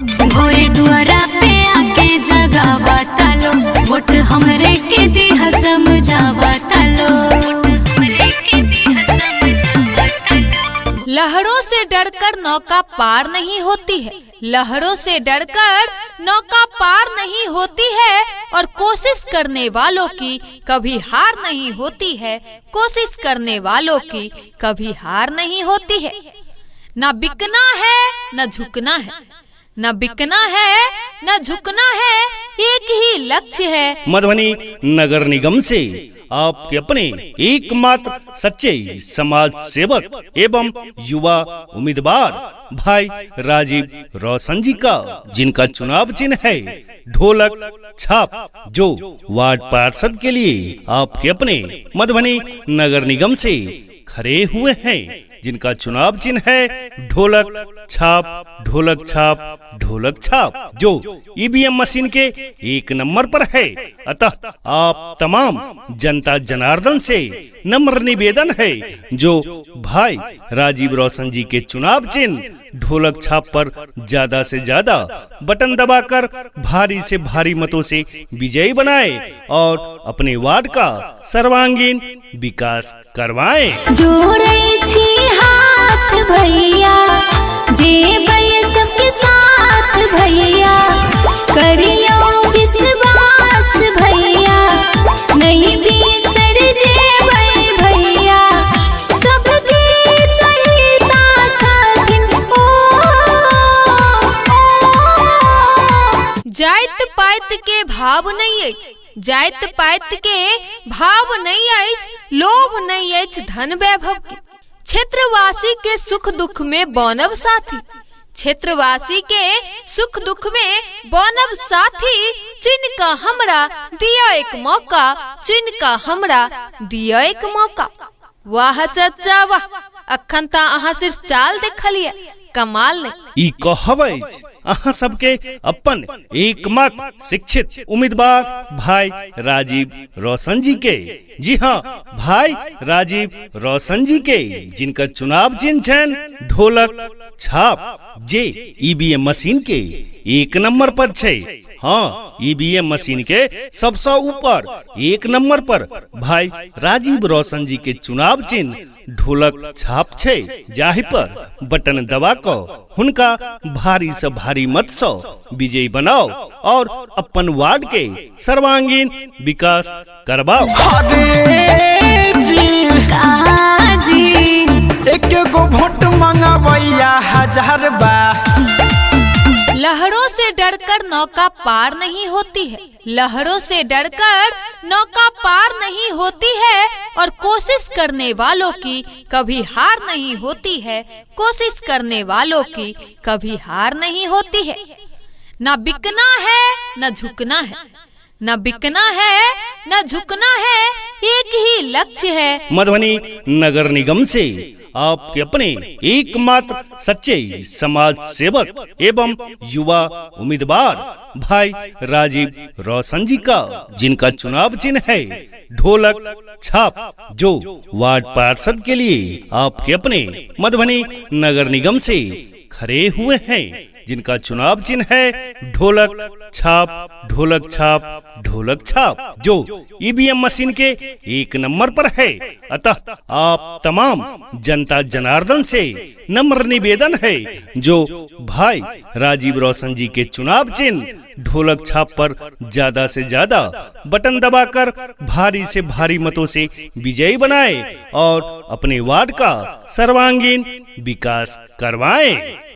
भोरे दुआरा पे आके जगावा तालो, वोट हमरे के दिहा समझावा तालो। लहरों से डरकर नौका पार नहीं होती है, लहरों से डरकर नौका पार नहीं होती है, और कोशिश करने वालों की कभी हार नहीं होती है, कोशिश करने वालों की कभी हार नहीं होती है। ना बिकना है न झुकना है, न बिकना है न झुकना है, एक ही लक्ष्य है। मधुबनी नगर निगम से आपके अपने एकमात्र सच्चे समाज सेवक एवं युवा उम्मीदवार भाई राजीव रोशन जी का, जिनका चुनाव चिन्ह है ढोलक छाप, जो वार्ड पार्षद के लिए आपके अपने मधुबनी नगर निगम से खड़े हुए हैं, जिनका चुनाव चिन्ह है ढोलक छाप, ढोलक छाप, ढोलक छाप, जो ईवीएम मशीन के एक नंबर पर है। अतः आप तमाम जनता जनार्दन से नम्र निवेदन है, जो भाई राजीव रोशन जी के चुनाव चिन्ह ढोलक छाप पर ज्यादा से ज्यादा बटन दबाकर भारी से भारी मतों से विजयी बनाए और अपने वार्ड का सर्वांगीण विकास करवाएं। जोड़ै छी हाथ भैया, जेबै सबके साथ भैया, करियौ विश्वास भैया, नहीं बिसर जेबै भैया, सबके चहिता छथिन ओ, ओ। जाति पाति के भाव नहीं अछि, जाति पाति के भाव नहीं अछि, लोभ नहीं अछि धन वैभव के। क्षेत्रवासी के सुख दुख में बनब साथी, क्षेत्रवासी के सुख दुख में बनब साथी, चुन का हमरा दिया एक मौका, चुन का हमरा दिया एक मौका। वाह चचा वाह, अखन त अहाँ सिर्फ चाल देखलिए, कमाल नहीं। ई कहब अछि अहाँ सबके अपन एकमात्र शिक्षित उम्मीदवार भाई राजीव रोशन जी के। जी हाँ, भाई राजीव रोशन जी के, जिनकर चुनाव चिन्ह छनि ढोलक छाप, जे ईवीएम मशीन के एक नंबर पर छै। हाँ, ईवीएम मशीन के सबसे ऊपर एक नंबर पर भाई राजीव रोशन जी के चुनाव चिन्ह ढोलक छाप छै, जाहि पर बटन दबा कऽ हुनका भारी से भारी मत से विजयी बनाओ और अपन वार्ड के सर्वांगीण विकास करवाओ। अरे जी काजी एक गो वोट मंगवैया हजार बा। लहरों से डरकर नौका पार नहीं होती है, लहरों से डरकर नौका पार नहीं होती है, और कोशिश करने वालों की कभी हार नहीं होती है, कोशिश करने वालों की कभी हार नहीं होती है। ना बिकना है न झुकना है, न बिकना है न झुकना है, एक ही लक्ष्य है। मधुबनी नगर निगम से आपके अपने एकमात्र सच्चे समाज सेवक एवं युवा उम्मीदवार भाई राजीव रोशन जी का, जिनका चुनाव चिन्ह है ढोलक छाप, जो वार्ड पार्षद के लिए आपके अपने मधुबनी नगर निगम से खड़े हुए हैं, जिनका चुनाव चिन्ह है ढोलक छाप, ढोलक छाप, ढोलक छाप, जो ईवीएम मशीन के एक नंबर पर है। अतः आप तमाम जनता जनार्दन से नम्र निवेदन है, जो भाई राजीव रोशन जी के चुनाव चिन्ह ढोलक छाप पर ज्यादा से ज्यादा बटन दबाकर भारी से भारी मतों से विजयी बनाए और अपने वार्ड का सर्वांगीण विकास करवाएं।